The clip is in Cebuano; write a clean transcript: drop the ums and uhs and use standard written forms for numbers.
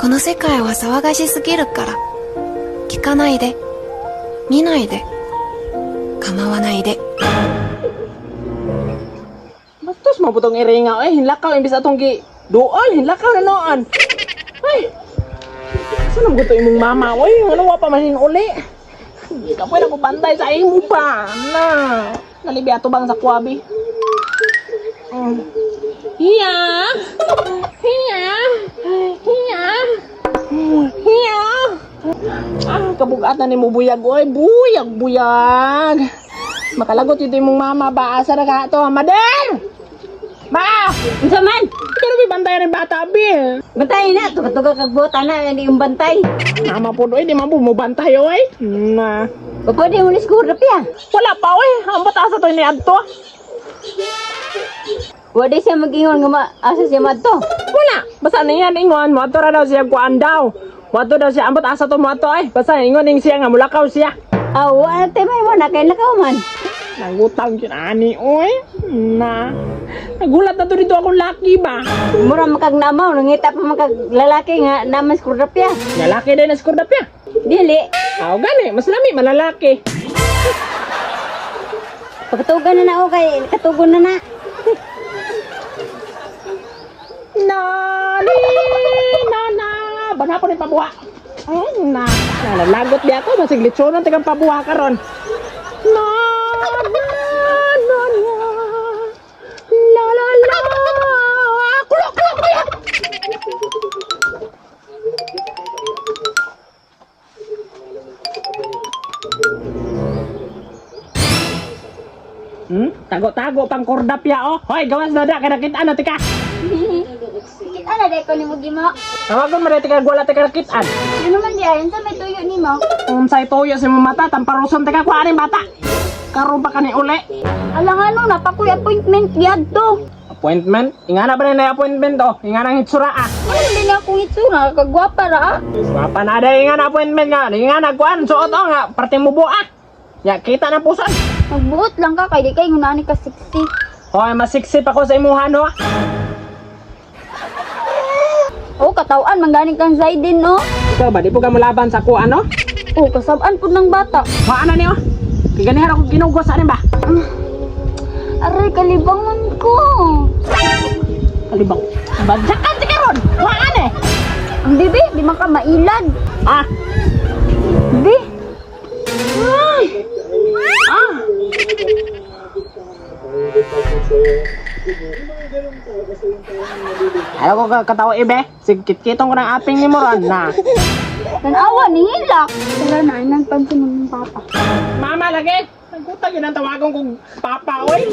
この世界は騒がしすぎるから。聞かないで。見ないで。構わないで。 Bastos mo putong iringaw eh, hinlakaw imbis atong gi duol, hinlakaw na noon. Ay. Asa nang gusto imong mama oy, ano wa pa man uli. Hindi ka pwede ko bantay sa imo pa. Na. Nalibi ato bang sa kwabi? Hiya. Hiya. Hiya. Hiya. Ah, kabugat na ni mo buyag oy, buyag buyag. Makalagot ito imong mama ba asa ra ka to, Mother? Ma! Unsa man? Pero may bantay rin bata, bi. Bantay na, tuga-tuga kag buot ana hindi yung bantay. Mama po doy, di man po mo bantay oy. Na. O pwede mo ni siguro pia. Wala pa oy, ang bata sa to ni adto. Wa di siya mag-ingon nga asa siya madto. Wala. Basta niya ingon mo adto ra daw siya kuan daw. Moadto daw siya ambot asa to moadto ay. Basta ingon ning siya nga mulakaw siya. Aw, wa na tay may mo na kay lakaw man. Nangutang yun ani oy. Na. Nagulat na to dito akong laki ba. Mura makag namaw, nangita pa makag lalaki nga naman siguro pia. Lalaki din na skurda pia. Dili. Aw gani, mas lami malalaki. Pagkatugan na na ako kay katugon na na. Nani na na bana po ni pabuha. Na nalalagot di ako basig litsonon tigang pabuha karon. Na na na na la la la kulo kulo kulo. Tago-tago pang kordapya oh. Hoy, gawas na da kay nakita na tika. Kita na dai ko nimo gimo. Tawagon mo tika gwala tika nakitaan. Ano man di ayon sa may tuyo nimo? Unsay toyo sa imong mata, tamparuson tika kuha ning bata. Karon pa kani uli. Alang ano napakoy appointment yadto. Appointment? Ingana ba na appointment oh? Ingana ang hitsura ah. Ano din akong itsura kagwapa ra ah. Wapa na day ingana appointment nga. Ingana kuan suot oh nga parte mo buo ah. Ya kita na puson. Magbuot lang ka kay di kay ngunani ka 60. Hoy, masiksip ako sa imuha no. ah. Oh, katawan man gani kang Zaiden no. Ikaw ba di po ka molaban sa kuan no? Oh, kasab-an pud ng bata. Wa na niyo. Kay ganihan ako ginugos ani ba? Aray kalibangon ko. Kalibang. Bagyakan ti karon. Wa ani. Ang bibi, di man ka mailad. Ah, Bi, ah. Ayaw ko katawa ibe. Sigkit-kitong ko ng aping ni Moran na. tanawa ni hilak. Tara na inang pansin ng papa. Mama lagi. Nagutang yun ang tawagon kong papa, oy.